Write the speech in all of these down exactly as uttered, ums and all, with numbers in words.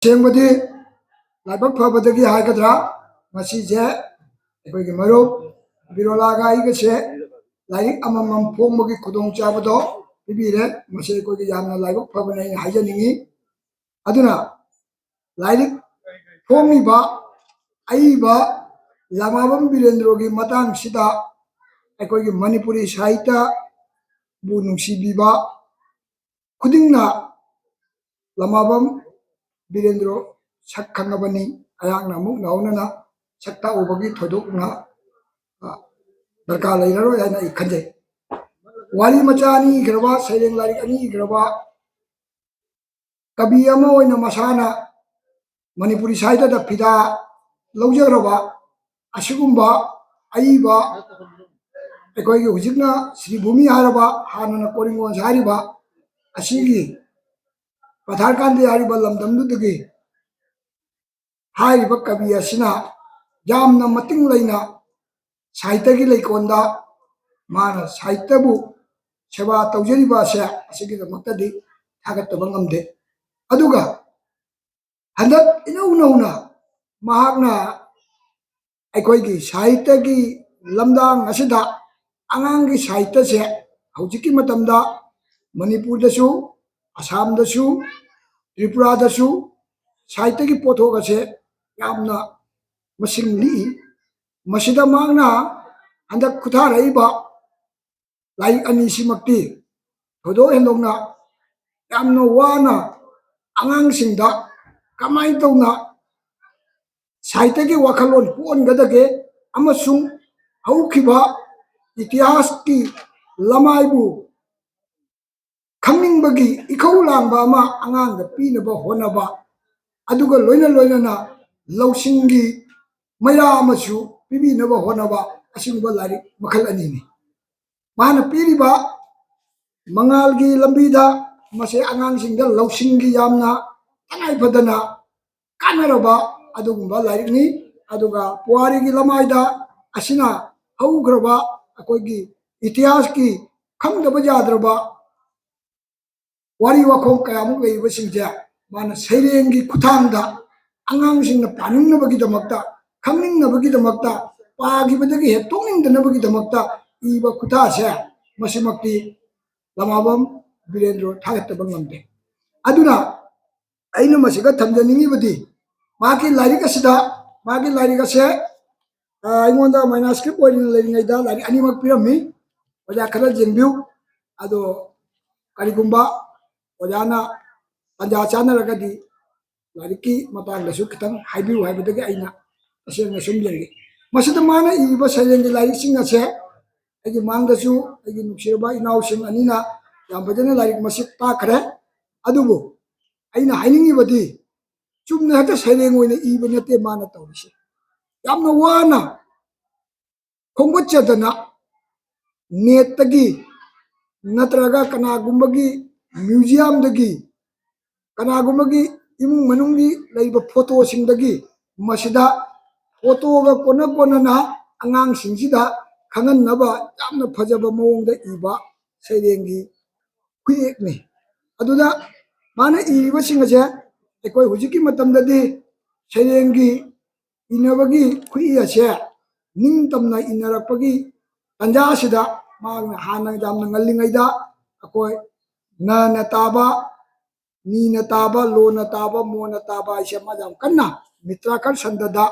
ꯑꯁꯦꯡꯕꯗꯤ ꯂꯥꯏꯕꯛ ꯐꯕꯗꯒꯤ ꯍꯥꯏꯒꯗ꯭ꯔꯥ, ꯉꯁꯤꯁꯦ ꯑꯩꯈꯣꯏꯒꯤ ꯃꯔꯨꯞ ꯕꯤꯔꯣꯂꯥꯒ ꯑꯩꯒꯁꯦ ꯂꯥꯏꯔꯤꯛ ꯑꯃꯃꯝ ꯐꯣꯡꯕꯒꯤ ꯈꯨꯗꯣꯡꯆꯥꯕꯗꯣ ꯄꯤꯕꯤꯔꯦ꯫ ꯃꯁꯤ ꯑꯩꯈꯣꯏꯒꯤ ꯌꯥꯝꯅ ꯂꯥꯏꯕꯛ ꯐꯕꯅꯦ ꯍꯥꯏꯅ ꯍꯥꯏꯖꯅꯤꯡꯉꯤ꯫ ꯑꯗꯨꯅ ꯂꯥꯏꯔꯤꯛ ꯐꯣꯡꯂꯤꯕ ꯑꯏꯕ ꯂꯃꯥꯕꯝ ꯕꯤꯔꯦꯟꯗ꯭ꯔꯣꯒꯤ ꯃꯇꯥꯡꯁꯤꯗ ꯑꯩꯈꯣꯏꯒꯤ ꯃꯅꯤꯄꯨꯔꯤ ꯁꯥꯍꯤꯇ꯭ꯌꯕꯨ ꯅꯨꯡꯁꯤꯕꯤꯕ ꯈꯨꯗꯤꯡꯅ ꯂꯃꯥꯕꯝ ꯕꯤꯔꯦꯟꯗ꯭ꯔꯣ ꯁꯛ ꯈꯪꯉꯕꯅꯤ꯫ ꯑꯩꯍꯥꯛꯅ ꯑꯃꯨꯛ ꯅꯧꯅꯅ ꯁꯛ ꯇꯥꯛꯎꯕꯒꯤ ꯊꯣꯏꯗꯣꯛꯅ, ꯑ, ꯗꯔꯀꯥꯔ ꯂꯩꯔꯔꯣꯏ ꯍꯥꯏꯅ ꯑꯩ ꯈꯟꯖꯩ꯫ ꯋꯥꯔꯤ ꯃꯆꯥ ꯑꯅꯤ ꯏꯈ꯭ꯔꯕ, ꯁꯩꯔꯦꯡ ꯂꯥꯏꯔꯤꯛ ꯑꯅꯤ ꯏꯈ꯭ꯔꯕ ꯀꯕꯤ ꯑꯃ ꯑꯣꯏꯅ ꯃꯁꯥꯅ ꯃꯅꯤꯄꯨꯔꯤ ꯁꯥꯍꯤꯇ꯭ꯌꯗ ꯐꯤꯗꯥ ꯂꯧꯖꯈ꯭ꯔꯕ ꯑꯁꯤꯒꯨꯝꯕ ꯑꯏꯕ, ꯑꯩꯈꯣꯏꯒꯤ ꯍꯧꯖꯤꯛꯅ ꯁ꯭ꯔꯤꯚꯨꯃꯤ ꯍꯥꯏꯔꯕ, ꯍꯥꯟꯅꯅ ꯀꯣꯔꯤꯡꯒꯣꯟ ꯍꯥꯏꯔꯤꯕ, ꯑꯁꯤꯒꯤ ꯄꯊꯥꯔꯀꯥꯟꯗꯤ ꯍꯥꯏꯔꯤꯕ ꯂꯝꯗꯝꯗꯨꯗꯒꯤ ꯍꯥꯏꯔꯤꯕ ꯀꯕꯤ ꯑꯁꯤꯅ ꯌꯥꯝꯅ ꯃꯇꯤꯡ ꯂꯩꯅ ꯁꯥꯍꯤꯇ꯭ꯌꯒꯤ ꯂꯩꯀꯣꯜꯗ ꯃꯥꯅ ꯁꯥꯍꯤꯇ꯭ꯌꯕꯨ ꯁꯦꯕꯥ ꯇꯧꯖꯔꯤꯕ ꯑꯁꯦ, ꯑꯁꯤꯒꯤꯗꯃꯛꯇꯗꯤ ꯊꯥꯒꯠꯇꯕ ꯉꯝꯗꯦ꯫ ꯑꯗꯨꯒ ꯍꯟꯗꯛ ꯏꯅꯧ ꯅꯧꯅ ꯃꯍꯥꯛꯅ ꯑꯩꯈꯣꯏꯒꯤ ꯁꯥꯍꯤꯇ꯭ꯌꯒꯤ ꯂꯝꯗꯥꯡ ꯑꯁꯤꯗ ꯑꯉꯥꯡꯒꯤ ꯁꯥꯍꯤꯇ꯭ꯌꯁꯦ ꯍꯧꯖꯤꯛꯀꯤ ꯃꯇꯝꯗ ꯃꯅꯤꯄꯨꯔꯗꯁꯨ, ꯑꯁꯥꯝꯗꯁꯨ, ꯇ꯭ꯔꯤꯄꯨꯔꯥꯗꯁꯨ ꯁꯥꯍꯤꯇ꯭ꯌꯒꯤ ꯄꯣꯠꯊꯣꯛ ꯑꯁꯦ ꯌꯥꯝꯅ ꯃꯁꯤꯡ ꯂꯤꯛꯏ꯫ ꯃꯁꯤꯗ ꯃꯍꯥꯛꯅ ꯍꯟꯗꯛ ꯈꯨꯊꯥꯔꯛꯏꯕ ꯂꯥꯏꯔꯤꯛ ꯑꯅꯤꯁꯤꯃꯛꯇꯤ ꯊꯣꯏꯗꯣꯛ ꯍꯦꯟꯗꯣꯛꯅ ꯌꯥꯝꯅ ꯋꯥꯅ ꯑꯉꯥꯡꯁꯤꯡꯗ ꯀꯃꯥꯏꯅ ꯇꯧꯅ ꯁꯥꯍꯤꯇ꯭ꯌꯒꯤ ꯋꯥꯈꯜꯂꯣꯟ ꯄꯣꯛꯍꯟꯒꯗꯒꯦ ꯑꯃꯁꯨꯡ ꯍꯧꯈꯤꯕ ꯏꯇꯤꯍꯥꯁꯀꯤ ꯂꯃꯥꯏꯕꯨ ꯈꯪꯅꯤꯡꯕꯒꯤ ꯏꯈꯧ ꯂꯥꯡꯕ ꯑꯃ ꯑꯉꯥꯡꯗ ꯄꯤꯅꯕ ꯍꯣꯠꯅꯕ, ꯑꯗꯨꯒ ꯂꯣꯏꯅ ꯂꯣꯏꯅꯅ ꯂꯧꯁꯤꯡꯒꯤ ꯃꯩꯔꯥ ꯑꯃꯁꯨ ꯄꯤꯕꯤꯅꯕ ꯍꯣꯠꯅꯕ, ꯑꯁꯤꯒꯨꯝꯕ ꯂꯥꯏꯔꯤꯛ ꯃꯈꯜ ꯑꯅꯤꯅꯤ꯫ ꯃꯥꯅ ꯄꯤꯔꯤꯕ ꯃꯉꯥꯜꯒꯤ ꯂꯝꯕꯤꯗ ꯃꯁꯤ ꯑꯉꯥꯡꯁꯤꯡꯗ ꯂꯧꯁꯤꯡꯒꯤ ꯌꯥꯝꯅ ꯇꯉꯥꯏ ꯐꯗꯅ ꯀꯥꯟꯅꯔꯕ ꯑꯗꯨꯒꯨꯝꯕ ꯂꯥꯏꯔꯤꯛꯅꯤ꯫ ꯑꯗꯨꯒ ꯄꯨꯋꯥꯔꯤꯒꯤ ꯂꯃꯥꯏꯗ ꯑꯁꯤꯅ ꯍꯧꯈ꯭ꯔꯕ ꯑꯩꯈꯣꯏꯒꯤ ꯏꯇꯤꯍꯥꯁꯀꯤ ꯈꯪꯗꯕ ꯌꯥꯗ꯭ꯔꯕ ꯋꯥꯔꯤ ꯋꯥꯈꯣꯡ ꯀꯌꯥꯃꯨꯛ ꯂꯩꯔꯤꯕꯁꯤꯡꯁꯦ ꯃꯥꯅ ꯁꯩꯔꯦꯡꯒꯤ ꯈꯨꯠꯊꯥꯡꯗ ꯑꯉꯥꯡꯁꯤꯡꯅ ꯄꯥꯅꯤꯡꯅꯕꯒꯤꯗꯃꯛꯇ, ꯈꯪꯅꯤꯡꯅꯕꯒꯤꯗꯃꯛꯇ, ꯄꯥꯈꯤꯕꯗꯒꯤ ꯍꯦꯛ ꯇꯣꯛꯅꯤꯡꯗꯅꯕꯒꯤꯗꯃꯛꯇ ꯏꯕ ꯈꯨꯠꯊꯥꯁꯦ, ꯃꯁꯤꯃꯛꯇꯤ ꯂꯃꯥꯕꯝ ꯕꯤꯔꯦꯟꯗ꯭ꯔꯣ ꯊꯥꯒꯠꯇꯕ ꯉꯝꯗꯦ꯫ ꯑꯗꯨꯅ ꯑꯩꯅ ꯃꯁꯤꯒ ꯊꯝꯖꯅꯤꯡꯉꯤꯕꯗꯤ, ꯃꯍꯥꯛꯀꯤ ꯂꯥꯏꯔꯤꯛ ꯑꯁꯤꯗ, ꯃꯥꯒꯤ ꯂꯥꯏꯔꯤꯛ ꯑꯁꯦ, ꯑ, ꯑꯩꯉꯣꯟꯗ ꯃꯥꯏꯅꯁꯀ꯭ꯔꯤꯞ ꯑꯣꯏꯅ ꯂꯩꯔꯤꯉꯩꯗ ꯂꯥꯏꯔꯤꯛ ꯑꯅꯤꯃꯛ ꯄꯤꯔꯝꯃꯤ꯫ ꯑꯣꯖꯥ ꯈꯔ ꯌꯦꯡꯕꯤꯌꯨ꯫ ꯑꯗꯣ ꯀꯔꯤꯒꯨꯝꯕ ꯑꯣꯖꯥꯅ ꯇꯥꯟꯖꯥ ꯆꯥꯅꯔꯒꯗꯤ ꯂꯥꯏꯔꯤꯛꯀꯤ ꯃꯇꯥꯡꯗꯁꯨ ꯈꯤꯇꯪ ꯍꯥꯏꯕꯤꯌꯨ ꯍꯥꯏꯕꯗꯒꯤ ꯑꯩꯅ ꯇꯁꯦꯡꯅ ꯁꯨꯝ ꯌꯦꯡꯉꯤ꯫ ꯃꯁꯤꯗ ꯃꯥꯅ ꯏꯔꯤꯕ ꯁꯩꯔꯦꯡꯒꯤ ꯂꯥꯏꯔꯤꯛꯁꯤꯡ ꯑꯁꯦ ꯑꯩꯒꯤ ꯃꯥꯡꯗꯁꯨ ꯑꯩꯒꯤ ꯅꯨꯡꯁꯤꯔꯕ ꯏꯅꯥꯎꯁꯤꯡ ꯑꯅꯤꯅ ꯌꯥꯝ ꯐꯖꯅ ꯂꯥꯏꯔꯤꯛ ꯃꯁꯤ ꯇꯥꯛꯈ꯭ꯔꯦ꯫ ꯑꯗꯨꯕꯨ ꯑꯩꯅ ꯍꯥꯏꯅꯤꯡꯉꯤꯕꯗꯤ, ꯆꯨꯝꯅ ꯍꯦꯛꯇ ꯁꯩꯔꯦꯡ ꯑꯣꯏꯅ ꯏꯕ ꯅꯠꯇꯦ ꯃꯥꯅ ꯇꯧꯔꯤꯁꯦ꯫ ꯌꯥꯝꯅ ꯋꯥꯅ ꯈꯣꯝꯒꯠꯆꯗꯅ ꯅꯦꯠꯇꯒꯤ ꯅꯠꯇ꯭ꯔꯒ ꯀꯅꯥꯒꯨꯝꯕꯒꯤ ꯃ꯭ꯌꯨꯖꯤꯌꯝꯗꯒꯤ, ꯀꯅꯥꯒꯨꯝꯕꯒꯤ ꯏꯃꯨꯡ ꯃꯅꯨꯡꯒꯤ ꯂꯩꯕ ꯐꯣꯇꯣꯁꯤꯡꯗꯒꯤ ꯃꯁꯤꯗ ꯐꯣꯇꯣꯒ ꯀꯣꯟꯅ ꯀꯣꯟꯅꯅ ꯑꯉꯥꯡꯁꯤꯡꯁꯤꯗ ꯈꯪꯍꯟꯅꯕ ꯌꯥꯝꯅ ꯐꯖꯕ ꯃꯑꯣꯡꯗ ꯏꯕ ꯁꯩꯔꯦꯡꯒꯤ ꯈꯨꯠꯌꯦꯛꯅꯤ꯫ ꯑꯗꯨꯗ ꯃꯥꯅ ꯏꯔꯤꯕꯁꯤꯡ ꯑꯁꯦ ꯑꯩꯈꯣꯏ ꯍꯧꯖꯤꯛꯀꯤ ꯃꯇꯝꯗꯗꯤ ꯁꯩꯔꯦꯡꯒꯤ ꯏꯅꯕꯒꯤ ꯈꯨꯠꯏ ꯑꯁꯦ ꯅꯤꯡꯇꯝꯅ ꯏꯅꯔꯛꯄꯒꯤ ꯇꯥꯟꯖꯥ ꯑꯁꯤꯗ ꯃꯥꯅ ꯍꯥꯟꯅ ꯌꯥꯝꯅ ꯉꯜꯂꯤꯉꯩꯗ ꯑꯩꯈꯣꯏ ꯅꯅ ꯇꯥꯕ, ꯅꯤꯅ ꯇꯥꯕ, ꯂꯣꯅ ꯇꯥꯕ, ꯃꯣꯅ ꯇꯥꯕ ꯍꯥꯏꯁꯦ ꯃꯥ ꯌꯥꯝ ꯀꯟꯅ ꯃꯤꯇ꯭ꯔꯥꯀꯔ ꯁꯟꯗꯗ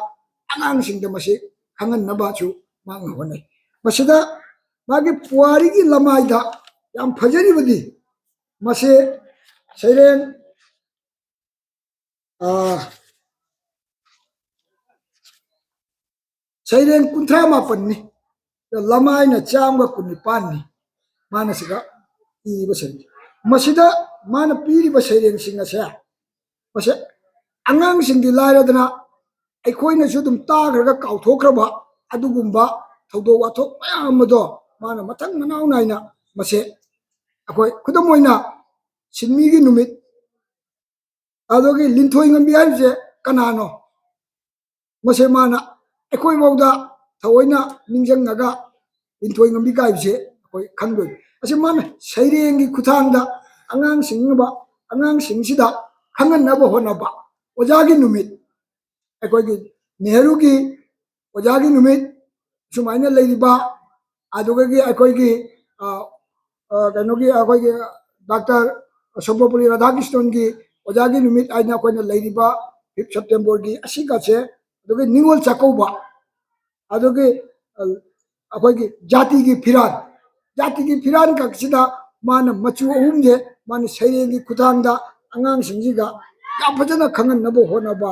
ꯑꯉꯥꯡꯁꯤꯡꯗ ꯃꯁꯤ ꯈꯪꯍꯟꯅꯕꯁꯨ ꯃꯥꯅ ꯍꯣꯠꯅꯩ꯫ ꯃꯁꯤꯗ ꯃꯥꯒꯤ ꯄꯨꯋꯥꯔꯤꯒꯤ ꯂꯃꯥꯏꯗ ꯌꯥꯝ ꯐꯖꯔꯤꯕꯗꯤ ꯃꯁꯤ ꯁꯩꯔꯦꯡ, ꯑ, ꯁꯩꯔꯦꯡ ꯀꯨꯟꯊ꯭ꯔꯥ ꯃꯥꯄꯟꯅꯤ, ꯂꯃꯥꯏꯅ ꯆꯥꯝꯃꯒ ꯀꯨꯟꯅꯤꯄꯥꯟꯅꯤ꯫ ꯃꯥꯅ ꯁꯤꯗ ꯏꯔꯤꯕ ꯁꯩꯔꯦꯡ, ꯃꯁꯤꯗ ꯃꯥꯅ ꯄꯤꯔꯤꯕ ꯁꯩꯔꯦꯡꯁꯤꯡ ꯑꯁꯦ, ꯃꯁꯦ ꯑꯉꯥꯡꯁꯤꯡꯗꯤ ꯂꯥꯏꯔꯗꯅ ꯑꯩꯈꯣꯏꯅꯁꯨ ꯑꯗꯨꯝ ꯇꯥꯈ꯭ꯔꯒ ꯀꯥꯎꯊꯣꯛꯈ꯭ꯔꯕ ꯑꯗꯨꯒꯨꯝꯕ ꯊꯧꯗꯣꯛ ꯋꯥꯊꯣꯛ ꯃꯌꯥꯝ ꯑꯃꯗꯣ ꯃꯥꯅ ꯃꯊꯪ ꯃꯅꯥꯎ ꯅꯥꯏꯅ ꯃꯁꯦ, ꯑꯩꯈꯣꯏ ꯈꯨꯗꯝ ꯑꯣꯏꯅ ꯁꯤꯟꯃꯤꯒꯤ ꯅꯨꯃꯤꯠ, ꯑꯗꯨꯒꯤ ꯂꯤꯟꯊꯣꯏ ꯉꯝꯕꯤ ꯍꯥꯏꯕꯁꯦ ꯀꯅꯥꯅꯣ? ꯃꯁꯦ ꯃꯥꯅ ꯑꯩꯈꯣꯏꯐꯥꯎꯗ ꯊꯑꯣꯏꯅ ꯅꯤꯡꯁꯤꯡꯉꯒ ꯂꯤꯟꯊꯣꯏ ꯉꯝꯕꯤ ꯀꯥꯏꯕꯁꯦ ꯑꯩꯈꯣꯏ ꯈꯪꯗꯣꯏꯅꯤ꯫ ꯑꯁꯤ ꯃꯥꯅ ꯁꯩꯔꯦꯡꯒꯤ ꯈꯨꯠꯊꯥꯡꯗ ꯑꯉꯥꯡꯁꯤꯡꯅꯕ, ꯑꯉꯥꯡꯁꯤꯡꯁꯤꯗ ꯈꯪꯍꯟꯅꯕ ꯍꯣꯠꯅꯕ꯫ ꯑꯣꯖꯥꯒꯤ ꯅꯨꯃꯤꯠ, ꯑꯩꯈꯣꯏꯒꯤ ꯅꯦꯍꯔꯨꯒꯤ ꯑꯣꯖꯥꯒꯤ ꯅꯨꯃꯤꯠ ꯁꯨꯃꯥꯏꯅ ꯂꯩꯔꯤꯕ, ꯑꯗꯨꯗꯒꯤ ꯑꯩꯈꯣꯏꯒꯤ ꯀꯩꯅꯣꯒꯤ ꯑꯩꯈꯣꯏꯒꯤ ꯗꯥꯛꯇꯔ ꯁꯔꯕꯄꯜꯂꯤ ꯔꯥꯙꯥꯀ꯭ꯔꯤꯁꯅꯟꯒꯤ ꯑꯣꯖꯥꯒꯤ ꯅꯨꯃꯤꯠ ꯍꯥꯏꯅ ꯑꯩꯈꯣꯏꯅ ꯂꯩꯔꯤꯕ ꯐꯤꯐ ꯁꯦꯞꯇꯦꯝꯕꯔꯒꯤ ꯑꯁꯤꯒꯁꯦ, ꯑꯗꯨꯒ ꯅꯤꯉꯣꯜ ꯆꯥꯛꯀꯧꯕ, ꯑꯗꯨꯒꯤ ꯑꯩꯈꯣꯏꯒꯤ ꯖꯥꯇꯤꯒꯤ ꯐꯤꯔꯥꯜ, ꯖꯥꯇꯤꯒꯤ ꯐꯤꯔꯥꯜ ꯈꯛꯁꯤꯗ ꯃꯥꯅ ꯃꯆꯨ ꯑꯍꯨꯝꯁꯦ ꯃꯥꯅ ꯁꯩꯔꯦꯡꯒꯤ ꯈꯨꯠꯊꯥꯡꯗ ꯑꯉꯥꯡꯁꯤꯡꯁꯤꯒ ꯌꯥꯝ ꯐꯖꯅ ꯈꯪꯍꯟꯅꯕ ꯍꯣꯠꯅꯕ,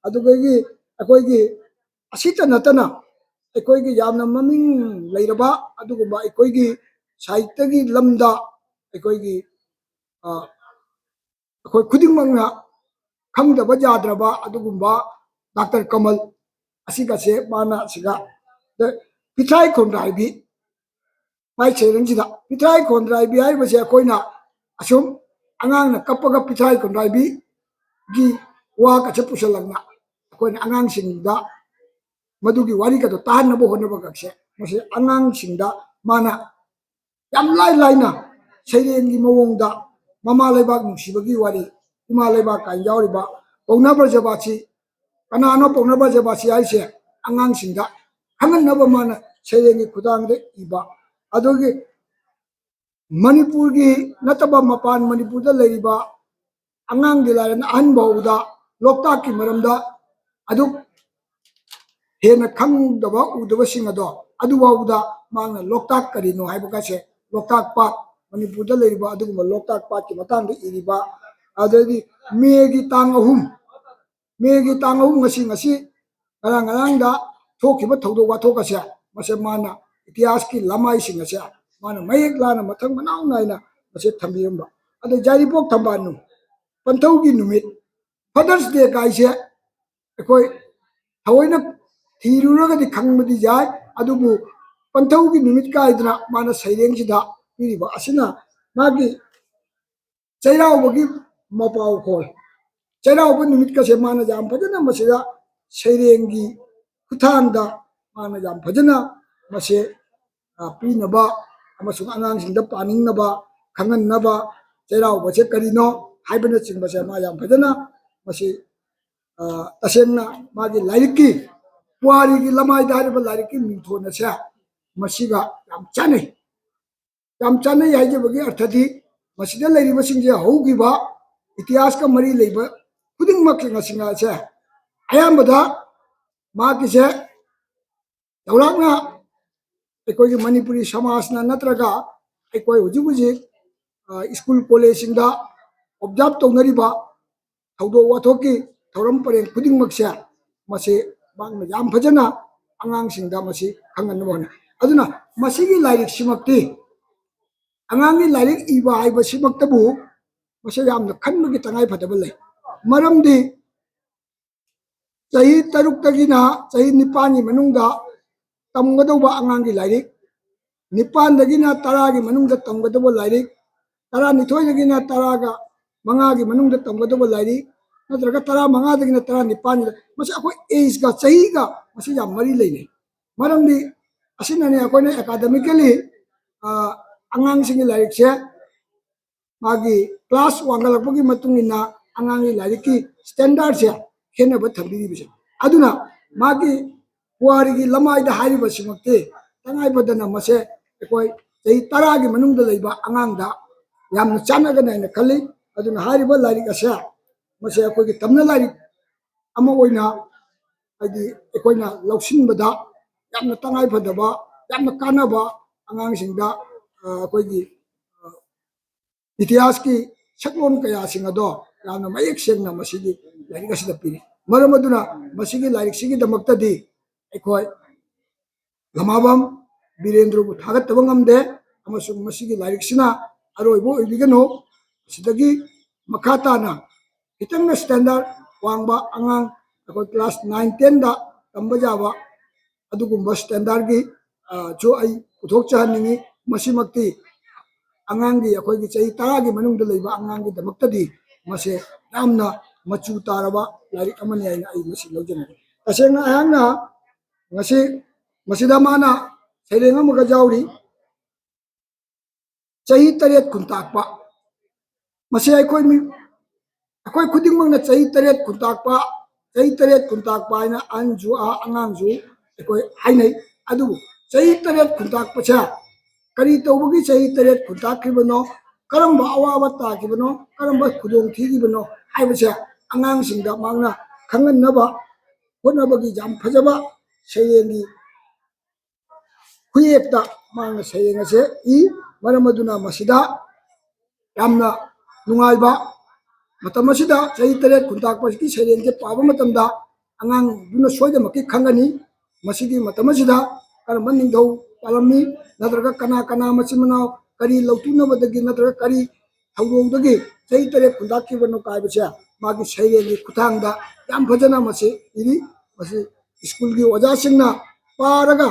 ꯑꯗꯨꯗꯒꯤ ꯑꯩꯈꯣꯏꯒꯤ ꯑꯁꯤꯇ ꯅꯠꯇꯅ ꯑꯩꯈꯣꯏꯒꯤ ꯌꯥꯝꯅ ꯃꯃꯤꯡ ꯂꯩꯔꯕ ꯑꯗꯨꯒꯨꯝꯕ ꯑꯩꯈꯣꯏꯒꯤ ꯁꯥꯍꯤꯇ꯭ꯌꯒꯤ ꯂꯝꯗ ꯑꯩꯈꯣꯏꯒꯤ ꯑꯩꯈꯣꯏ ꯈꯨꯗꯤꯡꯃꯛꯅ ꯈꯪꯗꯕ ꯌꯥꯗ꯭ꯔꯕ ꯑꯗꯨꯒꯨꯝꯕ ꯗꯥꯛꯇꯔ ꯀꯃꯜ ꯑꯁꯤꯒꯁꯦ ꯃꯥꯅ ꯁꯤꯒ ꯄꯤꯊ꯭ꯔꯥꯏ ꯈꯣꯟꯗ꯭ꯔꯥꯏꯕꯤ ꯃꯥꯏ ꯁꯩꯔꯦꯡꯁꯤꯗ ꯄꯤꯊ꯭ꯔꯥꯏ ꯈꯣꯟꯗ꯭ꯔꯥꯏꯕꯤ ꯍꯥꯏꯔꯤꯕꯁꯦ ꯑꯩꯈꯣꯏꯅ ꯑꯁꯨꯝ ꯑꯉꯥꯡꯅ ꯀꯞꯄꯒ ꯄꯤꯊ꯭ꯔꯥꯏ ꯈꯣꯟꯗ꯭ꯔꯥꯏꯕꯤꯒꯤ ꯋꯥꯒꯁꯦ ꯄꯨꯁꯜꯂꯛꯅ ꯑꯩꯈꯣꯏꯅ ꯑꯉꯥꯡꯁꯤꯡꯗ ꯃꯗꯨꯒꯤ ꯋꯥꯔꯤꯒꯗꯣ ꯇꯥꯍꯟꯅꯕ ꯍꯣꯠꯅꯕꯒꯁꯦ ꯃꯁꯤ ꯑꯉꯥꯡꯁꯤꯡꯗ ꯃꯥꯅ ꯌꯥꯝ ꯂꯥꯏ ꯂꯥꯏꯅ ꯁꯩꯔꯦꯡꯒꯤ ꯃꯑꯣꯡꯗ ꯃꯃꯥ ꯂꯩꯕꯥꯛ ꯅꯨꯡꯁꯤꯕꯒꯤ ꯋꯥꯔꯤ, ꯏꯃꯥ ꯂꯩꯕꯥꯛ ꯀꯥꯏꯅ ꯌꯥꯎꯔꯤꯕ ꯄꯧꯅꯥ ꯕ꯭ꯔꯖꯕꯥꯁꯤ, ꯀꯅꯥꯅꯣ ꯄꯧꯅꯥ ꯕ꯭ꯔꯖꯕꯥꯁꯤ ꯍꯥꯏꯁꯦ? ꯑꯉꯥꯡꯁꯤꯡꯗ ꯈꯪꯍꯟꯅꯕ ꯃꯥꯅ ꯁꯩꯔꯦꯡꯒꯤ ꯈꯨꯠꯊꯥꯡꯗ ꯏꯕ꯫ ꯑꯗꯨꯒꯤ ꯃꯅꯤꯄꯨꯔꯒꯤ ꯅꯠꯇꯕ ꯃꯄꯥꯟ ꯃꯅꯤꯄꯨꯔꯗ ꯂꯩꯔꯤꯕ ꯑꯉꯥꯡꯗꯤ ꯂꯥꯏꯔꯅ ꯑꯍꯟ ꯐꯥꯎꯕꯗ ꯂꯣꯛꯇꯥꯛꯀꯤ ꯃꯔꯝꯗ ꯑꯗꯨꯛ ꯍꯦꯟꯅ ꯈꯪꯗꯕ ꯎꯗꯕꯁꯤꯡ ꯑꯗꯣ ꯑꯗꯨꯐꯥꯎꯕꯗ ꯃꯥꯅ ꯂꯣꯛꯇꯥꯛ ꯀꯔꯤꯅꯣ ꯍꯥꯏꯕꯒꯁꯦ, ꯂꯣꯛꯇꯥꯛ ꯄꯥꯠ, ꯃꯅꯤꯄꯨꯔꯗ ꯂꯩꯔꯤꯕ ꯑꯗꯨꯒꯨꯝꯕ ꯂꯣꯛꯇꯥꯛ ꯄꯥꯠꯀꯤ ꯃꯇꯥꯡꯗ ꯏꯔꯤꯕ, ꯑꯗꯩꯗꯤ ꯃꯦꯒꯤ ꯇꯥꯡ ꯑꯍꯨꯝ, ꯃꯦꯒꯤ ꯇꯥꯡ ꯑꯍꯨꯝ ꯉꯁꯤ, ꯉꯁꯤ ꯉꯔꯥꯡ ꯉꯔꯥꯡꯗ ꯊꯣꯛꯈꯤꯕ ꯊꯧꯗꯣꯛ ꯋꯥꯊꯣꯛ ꯑꯁꯦ ꯃꯁꯦ ꯃꯥꯅ ꯏꯇꯤꯍꯥꯁꯀꯤ ꯂꯃꯥꯏꯁꯤꯡ ꯑꯁꯦ ꯃꯥꯅ ꯃꯌꯦꯛ ꯂꯥꯅ ꯃꯊꯪ ꯃꯅꯥꯎ ꯅꯥꯏꯅ ꯃꯁꯦ ꯊꯝꯕꯤꯔꯝꯕ꯫ ꯑꯗꯩ ꯌꯥꯏꯔꯤꯄꯣꯛ ꯊꯝꯕꯥꯜꯅꯨ ꯄꯟꯊꯧꯒꯤ ꯅꯨꯃꯤꯠ, Father's Day ꯀꯥꯏꯁꯦ ꯑꯩꯈꯣꯏ ꯊꯑꯣꯏꯅ ꯊꯤꯔꯨꯔꯒꯗꯤ ꯈꯪꯕꯗꯤ ꯌꯥꯏ, ꯑꯗꯨꯕꯨ ꯄꯟꯊꯧꯒꯤ ꯅꯨꯃꯤꯠ ꯀꯥꯏꯗꯅ ꯃꯥꯅ ꯁꯩꯔꯦꯡꯁꯤꯗ ꯄꯤꯔꯤꯕ ꯑꯁꯤꯅ ꯃꯥꯒꯤ ꯆꯩꯔꯥꯎꯕꯒꯤ ꯃꯄꯥꯎ ꯍꯣꯜ꯫ ꯆꯩꯔꯥꯎꯕ ꯅꯨꯃꯤꯠꯀꯁꯦ ꯃꯥꯅ ꯌꯥꯝ ꯐꯖꯅ ꯃꯁꯤꯗ ꯁꯩꯔꯦꯡꯒꯤ ꯈꯨꯠꯊꯥꯡꯗ ꯃꯥꯅ ꯌꯥꯝ ꯐꯖꯅ ꯃꯁꯦ, ꯑ, ꯄꯤꯅꯕ ꯑꯃꯁꯨꯡ ꯑꯉꯥꯡꯁꯤꯡꯗ ꯄꯥꯅꯤꯡꯅꯕ, ꯈꯪꯍꯟꯅꯕ, ꯆꯩꯔꯥꯎꯕꯁꯦ ꯀꯔꯤꯅꯣ, ꯍꯥꯏꯕꯅꯆꯤꯡꯕꯁꯦ ꯃꯥ ꯌꯥꯝ ꯐꯖꯅ ꯃꯁꯤ, ꯑ, ꯇꯁꯦꯡꯅ ꯃꯥꯒꯤ ꯂꯥꯏꯔꯤꯛꯀꯤ, ꯄꯨꯋꯥꯔꯤꯒꯤ ꯂꯃꯥꯏꯗ ꯍꯥꯏꯔꯤꯕ ꯂꯥꯏꯔꯤꯛꯀꯤ ꯃꯤꯡꯊꯣꯟ ꯑꯁꯦ ꯃꯁꯤꯒ ꯌꯥꯝ ꯆꯥꯟꯅꯩ꯫ ꯌꯥꯝ ꯆꯥꯟꯅꯩ ꯍꯥꯏꯖꯕꯒꯤ ꯑꯔꯊꯗꯤ, ꯃꯁꯤꯗ ꯂꯩꯔꯤꯕꯁꯤꯡꯁꯦ ꯍꯧꯈꯤꯕ ꯏꯇꯤꯍꯥꯁꯀ ꯃꯔꯤ ꯂꯩꯕ ꯈꯨꯗꯤꯡꯃꯛꯀꯤ ꯉꯁꯤꯉꯥꯁꯦ ꯑꯌꯥꯝꯕꯗ ꯃꯍꯥꯛꯀꯤꯁꯦ ꯆꯥꯎꯔꯥꯛꯅ ꯑꯩꯈꯣꯏꯒꯤ ꯃꯅꯤꯄꯨꯔꯤ ꯁꯃꯥꯖꯅ ꯅꯠꯇ꯭ꯔꯒ ꯑꯩꯈꯣꯏ ꯍꯧꯖꯤꯛ ꯍꯧꯖꯤꯛ, ꯑ, ꯁ꯭ꯀꯨꯜ ꯀꯣꯂꯦꯖꯁꯤꯡꯗ ꯑꯣꯕꯖꯥꯔꯕ ꯇꯧꯅꯔꯤꯕ ꯊꯧꯗꯣꯛ ꯋꯥꯊꯣꯛꯀꯤ ꯊꯧꯔꯝ ꯄꯔꯦꯡ ꯈꯨꯗꯤꯡꯃꯛꯁꯦ ꯃꯁꯤ ꯃꯍꯥꯛꯅ ꯌꯥꯝ ꯐꯖꯅ ꯑꯉꯥꯡꯁꯤꯡꯗ ꯃꯁꯤ ꯈꯪꯍꯟꯅꯕ ꯍꯣꯠꯅꯩ꯫ ꯑꯗꯨꯅ ꯃꯁꯤꯒꯤ ꯂꯥꯏꯔꯤꯛꯁꯤꯃꯛꯇꯤ, ꯑꯉꯥꯡꯒꯤ ꯂꯥꯏꯔꯤꯛ ꯏꯕ ꯍꯥꯏꯕꯁꯤꯃꯛꯇꯕꯨ ꯃꯁꯤ ꯌꯥꯝꯅ ꯈꯟꯕꯒꯤ ꯇꯉꯥꯏ ꯐꯗꯕ ꯂꯩ꯫ ꯃꯔꯝꯗꯤ ꯆꯍꯤ ꯇꯔꯨꯛꯇꯒꯤꯅ ꯆꯍꯤ ꯅꯤꯄꯥꯟꯒꯤ ꯃꯅꯨꯡꯗ ꯇꯝꯒꯗꯧꯕ ꯑꯉꯥꯡꯒꯤ ꯂꯥꯏꯔꯤꯛ, ꯅꯤꯄꯥꯟꯗꯒꯤꯅ ꯇꯔꯥꯒꯤ ꯃꯅꯨꯡꯗ ꯇꯝꯒꯗꯧꯕ ꯂꯥꯏꯔꯤꯛ, ꯇꯔꯥꯅꯤꯊꯣꯏꯗꯒꯤꯅ ꯇꯔꯥꯒ ꯃꯉꯥꯒꯤ ꯃꯅꯨꯡꯗ ꯇꯝꯒꯗꯧꯕ ꯂꯥꯏꯔꯤꯛ, ꯅꯠꯇ꯭ꯔꯒ ꯇꯔꯥꯃꯉꯥꯗꯒꯤꯅ ꯇꯔꯥꯅꯤꯄꯥꯟꯒꯤꯗ, ꯃꯁꯤ ꯑꯩꯈꯣꯏ ꯑꯦꯖꯀ, ꯆꯍꯤꯒ ꯃꯁꯤ ꯌꯥꯝ ꯃꯔꯤ ꯂꯩꯅꯩ꯫ ꯃꯔꯝꯗꯤ ꯑꯁꯤꯅꯅꯦ ꯑꯩꯈꯣꯏꯅ ꯑꯦꯀꯥꯗꯃꯤꯀꯦꯜꯂꯤ, ꯑ, ꯑꯉꯥꯡꯁꯤꯡꯒꯤ ꯂꯥꯏꯔꯤꯛꯁꯦ ꯃꯥꯒꯤ ꯀ꯭ꯂꯥꯁ ꯋꯥꯡꯈꯠꯂꯛꯄꯒꯤ ꯃꯇꯨꯡ ꯏꯟꯅ ꯑꯉꯥꯡꯒꯤ ꯂꯥꯏꯔꯤꯛꯀꯤ ꯁ꯭ꯇꯦꯟꯗꯔꯗꯁꯦ ꯈꯦꯠꯅꯕ ꯊꯝꯕꯤꯔꯤꯕꯁꯦ꯫ ꯑꯗꯨꯅ ꯃꯥꯒꯤ ꯄꯨꯋꯥꯔꯤꯒꯤ ꯂꯃꯥꯏꯗ ꯍꯥꯏꯔꯤꯕꯁꯤꯃꯛꯇꯤ ꯇꯉꯥꯏ ꯐꯗꯅ ꯃꯁꯦ ꯑꯩꯈꯣꯏ ꯆꯍꯤ ꯇꯔꯥꯒꯤ ꯃꯅꯨꯡꯗ ꯂꯩꯕ ꯑꯉꯥꯡꯗ ꯌꯥꯝꯅ ꯆꯥꯟꯅꯒꯅꯤ ꯍꯥꯏꯅ ꯈꯜꯂꯤ꯫ ꯑꯗꯨꯅ ꯍꯥꯏꯔꯤꯕ ꯂꯥꯏꯔꯤꯛ ꯑꯁꯦ ꯃꯁꯦ ꯑꯩꯈꯣꯏꯒꯤ ꯇꯝꯅ ꯂꯥꯏꯔꯤꯛ ꯑꯃ ꯑꯣꯏꯅ, ꯍꯥꯏꯗꯤ, ꯑꯩꯈꯣꯏꯅ ꯂꯧꯁꯤꯟꯕꯗ ꯌꯥꯝꯅ ꯇꯉꯥꯏ ꯐꯗꯕ, ꯌꯥꯝꯅ ꯀꯥꯟꯅꯕ, ꯑꯉꯥꯡꯁꯤꯡꯗ, ꯑ, ꯑꯩꯈꯣꯏꯒꯤ, ꯑ, ꯏꯇꯤꯍꯥꯁꯀꯤ ꯁꯛꯂꯣꯟ ꯀꯌꯥꯁꯤꯡ ꯑꯗꯣ ꯌꯥꯝꯅ ꯃꯌꯦꯛ ꯁꯦꯡꯅ ꯃꯁꯤꯒꯤ ꯂꯥꯏꯔꯤꯛ ꯑꯁꯤꯗ ꯄꯤꯔꯤ꯫ ꯃꯔꯝ ꯑꯗꯨꯅ ꯃꯁꯤꯒꯤ ꯂꯥꯏꯔꯤꯛꯁꯤꯒꯤꯗꯃꯛꯇꯗꯤ ꯑꯩꯈꯣꯏ ꯂꯃꯥꯕꯝ ꯕꯤꯔꯦꯟꯗ꯭ꯔꯕꯨ ꯊꯥꯒꯠꯇꯕ ꯉꯝꯗꯦ, ꯑꯃꯁꯨꯡ ꯃꯁꯤꯒꯤ ꯂꯥꯏꯔꯤꯛꯁꯤꯅ ꯑꯔꯣꯏꯕ ꯑꯣꯏꯕꯤꯒꯅꯨ꯫ ꯑꯁꯤꯗꯒꯤ ꯃꯈꯥ ꯇꯥꯅ ꯈꯤꯇꯪꯒ ꯁ꯭ꯇꯦꯟꯗꯔꯗ ꯋꯥꯡꯕ ꯑꯉꯥꯡ, ꯑꯩꯈꯣꯏ ꯀ꯭ꯂꯥꯁ ꯅꯥꯏꯟ ꯇꯦꯟꯗ ꯇꯝꯕ ꯌꯥꯕ ꯑꯗꯨꯒꯨꯝꯕ ꯁ꯭ꯇꯦꯟꯗꯔꯗꯀꯤ, ꯑ, ꯁꯨ ꯑꯩ ꯄꯨꯊꯣꯛꯆꯍꯟꯅꯤꯡꯉꯤ꯫ ꯃꯁꯤꯃꯛꯇꯤ ꯑꯉꯥꯡꯒꯤ, ꯑꯩꯈꯣꯏꯒꯤ ꯆꯍꯤ ꯇꯔꯥꯒꯤ ꯃꯅꯨꯡꯗ ꯂꯩꯕ ꯑꯉꯥꯡꯒꯤꯗꯃꯛꯇꯗꯤ ꯃꯁꯦ ꯌꯥꯝꯅ ꯃꯆꯨ ꯇꯥꯔꯕ ꯂꯥꯏꯔꯤꯛ ꯑꯃꯅꯤ ꯍꯥꯏꯅ ꯑꯩ ꯃꯁꯤ ꯂꯧꯖꯅꯤꯡꯏ꯫ ꯇꯁꯦꯡꯅ ꯑꯩꯍꯥꯛꯅ ꯉꯁꯤ ꯃꯁꯤꯗ ꯃꯥꯅ ꯁꯩꯔꯦꯡ ꯑꯃꯒ ꯌꯥꯎꯔꯤ, ꯆꯍꯤ ꯇꯔꯦꯠ ꯈꯨꯟꯇꯥꯛꯄ꯫ ꯃꯁꯤ ꯑꯩꯈꯣꯏ ꯃꯤ, ꯑꯩꯈꯣꯏ ꯈꯨꯗꯤꯡꯃꯛꯅ ꯆꯍꯤ ꯇꯔꯦꯠ ꯈꯨꯟꯇꯥꯛꯄ, ꯆꯍꯤ ꯇꯔꯦꯠ ꯈꯨꯟꯇꯥꯛꯄ ꯍꯥꯏꯅ ꯑꯍꯟꯁꯨ ꯑ-, ꯑꯉꯥꯡꯁꯨ ꯑꯩꯈꯣꯏ ꯍꯥꯏꯅꯩ꯫ ꯑꯗꯨꯕꯨ ꯆꯍꯤ ꯇꯔꯦꯠ ꯈꯨꯟꯇꯥꯛꯄꯁꯦ ꯀꯔꯤ ꯇꯧꯕꯒꯤ ꯆꯍꯤ ꯇꯔꯦꯠ ꯈꯨꯟꯇꯥꯛꯈꯤꯕꯅꯣ, ꯀꯔꯝꯕ ꯑꯋꯥꯕ ꯇꯥꯈꯤꯕꯅꯣ, ꯀꯔꯝꯕ ꯈꯨꯗꯣꯡ ꯊꯤꯈꯤꯕꯅꯣ ꯍꯥꯏꯕꯁꯦ ꯑꯉꯥꯡꯁꯤꯡꯗ ꯃꯍꯥꯛꯅ ꯈꯪꯍꯟꯅꯕ ꯍꯣꯠꯅꯕꯒꯤ ꯌꯥꯝ ꯐꯖꯕ ꯁꯩꯔꯦꯡꯒꯤ ꯈꯨꯌꯦꯛꯇ ꯃꯍꯥꯛꯅ ꯁꯩꯔꯦꯡ ꯑꯁꯦ ꯏ꯫ ꯃꯔꯝ ꯑꯗꯨꯅ ꯃꯁꯤꯗ ꯌꯥꯝꯅ ꯅꯨꯡꯉꯥꯏꯕ, ꯃꯇꯝ ꯑꯁꯤꯗ ꯆꯍꯤ ꯇꯔꯦꯠ ꯈꯨꯟꯇꯥꯛꯄꯒꯤ ꯁꯩꯔꯦꯡꯁꯦ ꯄꯥꯕ ꯃꯇꯝꯗ ꯑꯉꯥꯡꯗꯨꯅ ꯁꯣꯏꯗꯅꯃꯛꯀꯤ ꯈꯪꯒꯅꯤ꯫ ꯃꯁꯤꯒꯤ ꯃꯇꯝ ꯑꯁꯤꯗ ꯀꯔꯝꯕ ꯅꯤꯡꯊꯧ ꯄꯥꯜꯂꯝꯃꯤ, ꯅꯠꯇ꯭ꯔꯒ ꯀꯅꯥ ꯀꯅꯥ ꯃꯆꯤꯟ ꯃꯅꯥꯎ ꯀꯔꯤ ꯂꯧꯇꯨꯅꯕꯗꯒꯤ ꯅꯠꯇ꯭ꯔꯒ ꯀꯔꯤ ꯊꯧꯗꯣꯛꯇꯒꯤ ꯆꯍꯤ ꯇꯔꯦꯠ ꯈꯨꯟꯇꯥꯛꯈꯤꯕꯅꯣ ꯀꯥꯏꯕꯁꯦ ꯃꯥꯒꯤ ꯁꯩꯔꯦꯡꯒꯤ ꯈꯨꯠꯊꯥꯡꯗ ꯌꯥꯝ ꯐꯖꯅ ꯃꯁꯤ ꯏꯔꯤ꯫ ꯃꯁꯤ ꯁ꯭ꯀꯨꯜꯒꯤ ꯑꯣꯖꯥꯁꯤꯡꯅ ꯄꯥꯔꯒ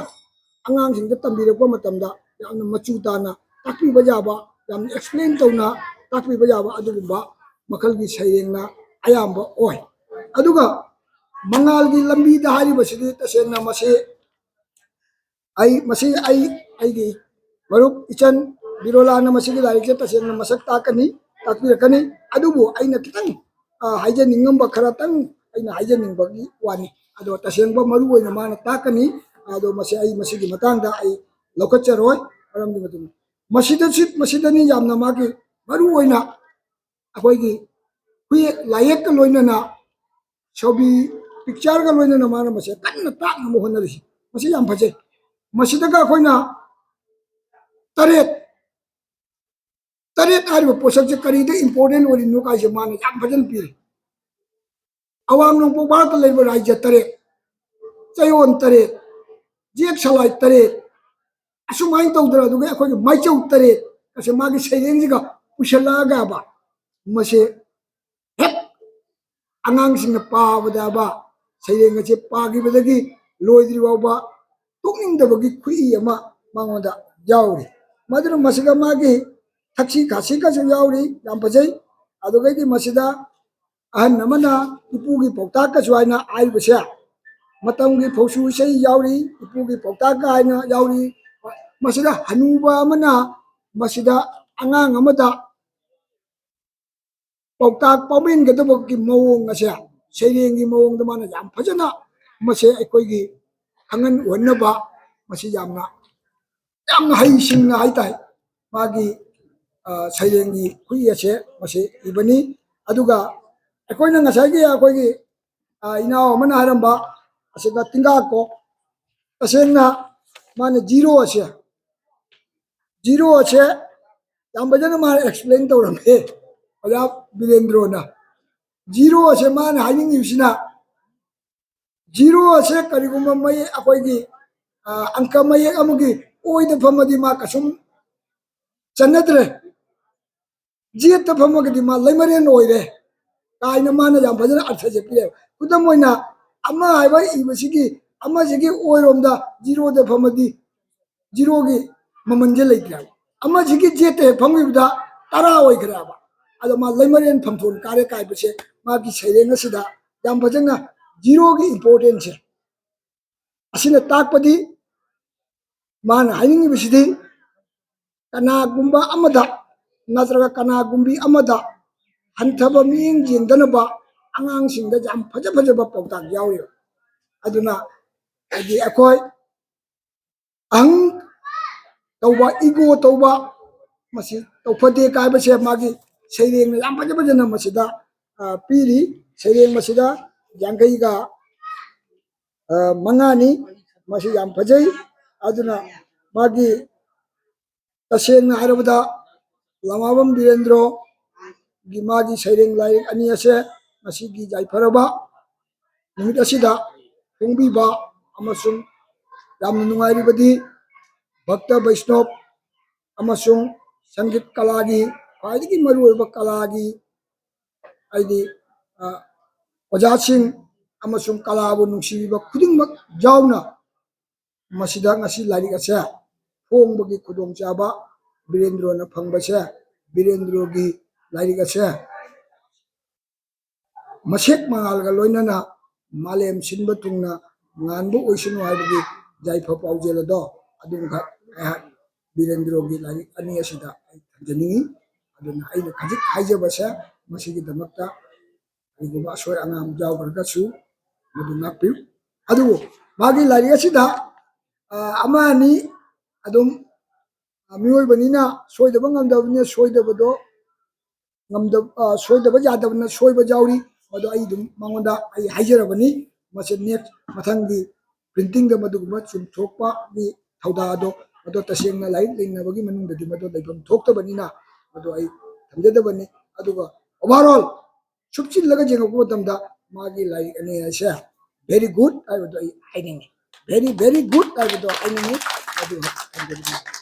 ꯑꯉꯥꯡꯁꯤꯡꯗ ꯇꯝꯕꯤꯔꯛꯄ ꯃꯇꯝꯗ ꯌꯥꯝꯅ ꯃꯆꯨ ꯇꯥꯅ ꯇꯥꯛꯄꯤꯕ ꯌꯥꯕ, ꯌꯥꯝꯅ explain ꯇꯧꯅ ꯇꯥꯛꯄꯤꯕ ꯌꯥꯕ ꯑꯗꯨꯒꯨꯝꯕ ꯃꯈꯜꯒꯤ ꯁꯩꯔꯦꯡꯅ ꯑꯌꯥꯝꯕ ꯑꯣꯏ꯫ ꯑꯗꯨꯒ ꯃꯉꯥꯜꯒꯤ ꯂꯝꯕꯤꯗ ꯍꯥꯏꯔꯤꯕꯁꯤꯗꯤ ꯇꯁꯦꯡꯅ ꯃꯁꯤ ꯑꯩ, ꯃꯁꯤ ꯑꯩ, ꯑꯩꯒꯤ ꯃꯔꯨꯞ ꯏꯆꯟ ꯕꯤꯔꯣꯂꯥꯅ ꯃꯁꯤꯒꯤ ꯂꯥꯏꯔꯤꯛꯁꯦ ꯇꯁꯦꯡꯅ ꯃꯁꯛ ꯇꯥꯛꯀꯅꯤ, ꯇꯥꯛꯄꯤꯔꯛꯀꯅꯤ꯫ ꯑꯗꯨꯕꯨ ꯑꯩꯅ ꯈꯤꯇꯪ, ꯑ, ꯍꯥꯏꯖꯅꯤꯡꯉꯝꯕ ꯈꯔꯇꯪ ꯑꯩꯅ ꯍꯥꯏꯖꯅꯤꯡꯕꯒꯤ ꯋꯥꯅꯤ꯫ ꯑꯗꯣ ꯇꯁꯦꯡꯕ ꯃꯔꯨ ꯑꯣꯏꯅ ꯃꯥꯅ ꯇꯥꯛꯀꯅꯤ꯫ ꯑꯗꯣ ꯃꯁꯤ ꯑꯩ ꯃꯁꯤꯒꯤ ꯃꯇꯥꯡꯗ ꯑꯩ ꯂꯧꯈꯠꯆꯔꯣꯏ꯫ ꯃꯔꯝꯗꯤ ꯃꯗꯨꯅꯤ꯫ ꯃꯁꯤꯗ ꯁꯤ, ꯃꯁꯤꯗꯅꯤ ꯌꯥꯝꯅ ꯃꯥꯒꯤ ꯃꯔꯨ ꯑꯣꯏꯅ ꯑꯩꯈꯣꯏꯒꯤ ꯍꯨꯌꯦꯛ ꯂꯥꯏꯌꯦꯛꯀ ꯂꯣꯏꯅꯅ ꯁꯣꯕꯤ pictureꯒ ꯂꯣꯏꯅꯅ ꯃꯥꯅ ꯃꯁꯦ ꯀꯟꯅ ꯇꯥꯛꯅꯕ ꯍꯣꯠꯅꯔꯤꯁꯤ꯫ ꯃꯁꯤ ꯌꯥꯝ ꯐꯖꯩ꯫ ꯃꯁꯤꯗꯒ ꯑꯩꯈꯣꯏꯅ ꯇꯔꯦꯠ, ꯇꯔꯦꯠ ꯍꯥꯏꯔꯤꯕ ꯄꯣꯠꯁꯛꯁꯦ ꯀꯔꯤꯗ important ꯑꯣꯏꯔꯤꯅꯣ ꯀꯥꯏꯁꯦ ꯃꯥꯅ ꯌꯥꯝ ꯐꯖꯅ ꯄꯤꯔꯤ꯫ ꯑꯋꯥꯡ ꯅꯣꯡꯄꯣꯛ ꯚꯥꯔꯠꯇ ꯂꯩꯕ ꯔꯥꯖ꯭ꯌ ꯇꯔꯦꯠ, ꯆꯌꯣꯜ ꯇꯔꯦꯠ, ꯌꯦꯛ ꯁꯂꯥꯏ ꯇꯔꯦꯠ, ꯑꯁꯨꯃꯥꯏꯅ ꯇꯧꯗꯅ ꯑꯗꯨꯒ ꯑꯩꯈꯣꯏꯒꯤ ꯃꯥꯏꯆꯧ ꯇꯔꯦꯠ ꯑꯁꯦ ꯃꯥꯒꯤ ꯁꯩꯔꯦꯡꯁꯤꯒ ꯄꯨꯁꯜꯂꯛꯑꯒꯕ ꯃꯁꯦ ꯍꯦꯛ ꯑꯉꯥꯡꯁꯤꯡꯅ ꯄꯥꯕꯗꯕ ꯁꯩꯔꯦꯡ ꯑꯁꯦ ꯄꯥꯈꯤꯕꯗꯒꯤ ꯂꯣꯏꯗ꯭ꯔꯤ ꯐꯥꯎꯕ ꯇꯣꯛꯅꯤꯡꯗꯕꯒꯤ ꯈꯨꯏ ꯑꯃ ꯃꯉꯣꯟꯗ ꯌꯥꯎꯔꯤ꯫ ꯃꯗꯨꯅ ꯃꯁꯤꯗ ꯃꯥꯒꯤ ꯊꯛꯁꯤ ꯈꯥꯁꯤꯒꯁꯨ ꯌꯥꯎꯔꯤ, ꯌꯥꯝ ꯐꯖꯩ꯫ ꯑꯗꯨꯗꯒꯤꯗꯤ ꯃꯁꯤꯗ ꯑꯍꯟ ꯑꯃꯅ ꯏꯄꯨꯒꯤ ꯄꯥꯎꯇꯥꯛꯀꯁꯨ ꯍꯥꯏꯅ ꯍꯥꯏꯔꯤꯕꯁꯦ, ꯃꯇꯝꯒꯤ ꯐꯧꯁꯨ ꯏꯁꯩ ꯌꯥꯎꯔꯤ, ꯏꯄꯨꯒꯤ ꯄꯥꯎꯇꯥꯛꯀ ꯍꯥꯏꯅ ꯌꯥꯎꯔꯤ꯫ ꯃꯁꯤꯗ ꯍꯅꯨꯕ ꯑꯃꯅ ꯃꯁꯤꯗ ꯑꯉꯥꯡ ꯑꯃꯗ ꯄꯥꯎꯇꯥꯛ ꯄꯥꯎꯃꯤꯟꯒꯗꯕꯒꯤ ꯃꯑꯣꯡ ꯑꯁꯦ, ꯁꯩꯔꯦꯡꯒꯤ ꯃꯑꯣꯡꯗ ꯃꯥꯅ ꯌꯥꯝ ꯐꯖꯅ ꯃꯁꯦ ꯑꯩꯈꯣꯏꯒꯤ ꯈꯪꯍꯟ ꯎꯍꯟꯅꯕ ꯃꯁꯤ ꯌꯥꯝꯅ, ꯌꯥꯝꯅ ꯍꯩꯁꯤꯡꯅ ꯍꯥꯏꯇꯥꯏ, ꯃꯥꯒꯤ, ꯑ, ꯁꯩꯔꯦꯡꯒꯤ ꯈꯨꯏ ꯑꯁꯦ ꯃꯁꯤ ꯏꯕꯅꯤ꯫ ꯑꯗꯨꯒ ꯑꯩꯈꯣꯏꯅ ꯉꯁꯥꯏꯒꯤ ꯑꯩꯈꯣꯏꯒꯤ, ꯑ, ꯏꯅꯥꯎ ꯑꯃꯅ ꯍꯥꯏꯔꯝꯕ ꯑꯁꯤꯗ ꯇꯤꯡꯒꯥꯀꯣ, ꯇꯁꯦꯡꯅ ꯃꯥꯅ ꯖꯤꯔꯣ ꯑꯁꯦ, ꯖꯤꯔꯣ ꯑꯁꯦ ꯌꯥꯝ ꯐꯖꯅ ꯃꯥꯅ explain ꯇꯧꯔꯝꯃꯦ ꯑꯣꯖꯥ ꯕꯤꯔꯦꯟꯗ꯭ꯔꯣꯅ꯫ ꯖꯤꯔꯣ ꯑꯁꯦ ꯃꯥꯅ ꯍꯥꯏꯅꯤꯡꯉꯤꯕꯁꯤꯅ, ꯖꯤꯔꯣ ꯑꯁꯦ ꯀꯔꯤꯒꯨꯝꯕ ꯃꯌꯦꯛ, ꯑꯩꯈꯣꯏꯒꯤ, ꯑ, ꯑꯪꯀ ꯃꯌꯦꯛ ꯑꯃꯒꯤ ꯑꯣꯏꯗ ꯐꯝꯃꯗꯤ ꯃꯥ ꯀꯩꯁꯨꯝ ꯆꯟꯅꯗ꯭ꯔꯦ, ꯖꯦꯠꯇ ꯐꯝꯃꯒꯗꯤ ꯃꯥ ꯂꯩꯃꯔꯦꯟ ꯑꯣꯏꯔꯦ ꯀꯥꯏꯅ ꯃꯥꯅ ꯌꯥꯝ ꯐꯖꯅ ꯑꯔꯊꯁꯦ ꯄꯤꯔꯦꯕ꯫ ꯈꯨꯗꯝ ꯑꯣꯏꯅ, ꯑꯃ ꯍꯥꯏꯕ ꯏꯕꯁꯤꯒꯤ, ꯑꯃꯁꯤꯒꯤ ꯑꯣꯏꯔꯣꯝꯗ ꯖꯤꯔꯣꯗ ꯐꯝꯃꯗꯤ ꯖꯤꯔꯣꯒꯤ ꯃꯃꯜꯁꯦ ꯂꯩꯇ꯭ꯔꯦꯕ꯫ ꯑꯃꯁꯤꯒꯤ ꯖꯦꯠꯇ ꯍꯦꯛ ꯐꯝꯈꯤꯕꯗ ꯇꯔꯥ ꯑꯣꯏꯈ꯭ꯔꯦꯕ꯫ ꯑꯗꯣ ꯃꯥ ꯂꯩꯃꯔꯦꯟ ꯐꯝꯊꯣꯟ ꯀꯥꯔꯦ ꯀꯥꯏꯕꯁꯦ ꯃꯥꯒꯤ ꯁꯩꯔꯦꯡ ꯑꯁꯤꯗ ꯌꯥꯝ ꯐꯖꯅ ꯖꯤꯔꯣꯒꯤ importance ꯁꯦ ꯑꯁꯤꯅ ꯇꯥꯛꯄꯗꯤ, ꯃꯥꯅ ꯍꯥꯏꯅꯤꯡꯉꯤꯕꯁꯤꯗꯤ, ꯀꯅꯥꯒꯨꯝꯕ ꯑꯃꯗ ꯅꯠꯇ꯭ꯔꯒ ꯀꯅꯥꯒꯨꯝꯕꯤ ꯑꯃꯗ ꯍꯟꯊꯕ ꯃꯤꯠꯌꯦꯡ ꯌꯦꯡꯗꯅꯕ ꯑꯉꯥꯡꯁꯤꯡꯗ ꯌꯥꯝ ꯐꯖ ꯐꯖꯕ ꯄꯥꯎꯇꯥꯛ ꯌꯥꯎꯔꯤꯕ꯫ ꯑꯗꯨꯅ ꯍꯥꯏꯗꯤ ꯑꯩꯈꯣꯏ ꯑꯍꯪ ꯇꯧꯕ, ꯏꯒꯣ ꯇꯧꯕ, ꯃꯁꯤ ꯇꯧꯐꯗꯦ ꯀꯥꯏꯕꯁꯦ ꯃꯥꯒꯤ ꯁꯩꯔꯦꯡꯅ ꯌꯥꯝ ꯐꯖ ꯐꯖꯅ ꯃꯁꯤꯗ, ꯑ, ꯄꯤꯔꯤ꯫ ꯁꯩꯔꯦꯡ ꯃꯁꯤꯗ ꯌꯥꯡꯈꯩꯒ, ꯑ, ꯃꯉꯥꯅꯤ꯫ ꯃꯁꯤ ꯌꯥꯝ ꯐꯖꯩ꯫ ꯑꯗꯨꯅ ꯃꯥꯒꯤ ꯇꯁꯦꯡꯅ ꯍꯥꯏꯔꯕꯗ ꯂꯃꯥꯕꯝ ꯕꯤꯔꯦꯟꯗ꯭ꯔꯣꯒꯤ ꯃꯥꯒꯤ ꯁꯩꯔꯦꯡ ꯂꯥꯏꯔꯤꯛ ꯑꯅꯤ ꯑꯁꯦ ꯉꯁꯤꯒꯤ ꯌꯥꯏꯐꯔꯕ ꯅꯨꯃꯤꯠ ꯑꯁꯤꯗ ꯐꯣꯡꯕꯤꯕ ꯑꯃꯁꯨꯡ ꯌꯥꯝꯅ ꯅꯨꯡꯉꯥꯏꯔꯤꯕꯗꯤ ꯚꯛꯇ ꯕꯩꯁꯅꯣꯞ ꯑꯃꯁꯨꯡ ꯁꯪꯒꯤꯠ ꯀꯂꯥꯒꯤ ꯈ꯭ꯋꯥꯏꯗꯒꯤ ꯃꯔꯨꯑꯣꯏꯕ ꯀꯂꯥꯒꯤ ꯍꯥꯏꯗꯤ, ꯑ, ꯑꯣꯖꯥꯁꯤꯡ ꯑꯃꯁꯨꯡ ꯀꯂꯥꯕꯨ ꯅꯨꯡꯁꯤꯕꯤꯕ ꯈꯨꯗꯤꯡꯃꯛ ꯌꯥꯎꯅ ꯃꯁꯤꯗ ꯉꯁꯤ ꯂꯥꯏꯔꯤꯛ ꯑꯁꯦ ꯐꯣꯡꯕꯒꯤ ꯈꯨꯗꯣꯡꯆꯥꯕ ꯕꯤꯔꯦꯟꯗ꯭ꯔꯣꯅ ꯐꯪꯕꯁꯦ, ꯕꯤꯔꯦꯟꯗ꯭ꯔꯣꯒꯤ ꯂꯥꯏꯔꯤꯛ ꯑꯁꯦ ꯃꯁꯦꯛ ꯃꯉꯥꯜꯒ ꯂꯣꯏꯅꯅ ꯃꯥꯂꯦꯝ ꯁꯤꯟꯕ ꯊꯨꯡꯅ ꯉꯥꯟꯕ ꯑꯣꯏꯁꯅꯨ ꯍꯥꯏꯕꯒꯤ ꯌꯥꯏꯐ ꯄꯥꯎꯖꯦꯜ ꯑꯗꯣ ꯑꯗꯨꯝꯈꯛ ꯑꯩꯍꯥꯛ ꯕꯤꯔꯦꯟꯗ꯭ꯔꯣꯒꯤ ꯂꯥꯏꯔꯤꯛ ꯑꯅꯤ ꯑꯁꯤꯗ ꯑꯩ ꯊꯝꯖꯅꯤꯡꯏ꯫ ꯑꯗꯨꯅ ꯑꯩꯅ ꯈꯖꯤꯛ ꯍꯥꯏꯖꯕꯁꯦ ꯃꯁꯤꯒꯤꯗꯃꯛꯇ ꯀꯔꯤꯒꯨꯝꯕ ꯑꯁꯣꯏ ꯑꯉꯥꯝ ꯌꯥꯎꯈ꯭ꯔꯒꯁꯨ ꯃꯗꯨ ꯉꯥꯛꯄꯤꯌꯨ꯫ ꯑꯗꯨꯕꯨ ꯃꯥꯒꯤ ꯂꯥꯏꯔꯤꯛ ꯑꯁꯤꯗ ꯑꯃ ꯑꯅꯤ ꯑꯗꯨꯝ ꯃꯤꯑꯣꯏꯕꯅꯤꯅ ꯁꯣꯏꯗꯕ ꯉꯝꯗꯕꯅꯤꯅ ꯁꯣꯏꯗꯕꯗꯣ ꯉꯝꯗꯕ ꯁꯣꯏꯗꯕ ꯌꯥꯗꯕꯅ ꯁꯣꯏꯕ ꯌꯥꯎꯔꯤ꯫ ꯃꯗꯣ ꯑꯩ ꯑꯗꯨꯝ ꯃꯉꯣꯟꯗ ꯑꯩ ꯍꯥꯏꯖꯔꯕꯅꯤ꯫ ꯃꯁꯤ ꯅꯦꯛꯁ ꯃꯊꯪꯒꯤ ꯄ꯭ꯔꯤꯟꯇꯤꯡꯗ ꯃꯗꯨꯒꯨꯝꯕ ꯆꯨꯝꯊꯣꯛꯄꯒꯤ ꯊꯧꯗꯥꯡ ꯑꯗꯣ ꯃꯗꯣ ꯇꯁꯦꯡꯅ ꯂꯥꯏꯔꯤꯛ ꯂꯩꯅꯕꯒꯤ ꯃꯅꯨꯡꯗꯗꯤ ꯃꯗꯣ ꯂꯩꯐꯝ ꯊꯣꯛꯇꯕꯅꯤꯅ ꯃꯗꯣ ꯑꯩ ꯊꯝꯖꯗꯕꯅꯤ꯫ ꯑꯗꯨꯒ ꯑꯣꯚꯔ ꯑꯣꯜ ꯁꯨꯞꯆꯤꯜꯂꯒ ꯌꯦꯡꯉꯛꯄ ꯃꯇꯝꯗ ꯃꯥꯒꯤ ꯂꯥꯏꯔꯤꯛ ꯑꯅꯤ ꯑꯁꯦ ꯚꯦꯔꯤ ꯒꯨꯗ ꯍꯥꯏꯕꯗꯣ ꯑꯩ ꯍꯥꯏꯅꯤꯡꯉꯤ꯫ ꯚꯦꯔꯤ ꯚꯦꯔꯤ ꯒꯨꯗ ꯍꯥꯏꯕꯗꯣ ꯍꯥꯏꯅꯤꯡꯉꯤ꯫ ꯑꯗꯨ ꯊꯝꯖꯔꯤꯕꯅꯤ꯫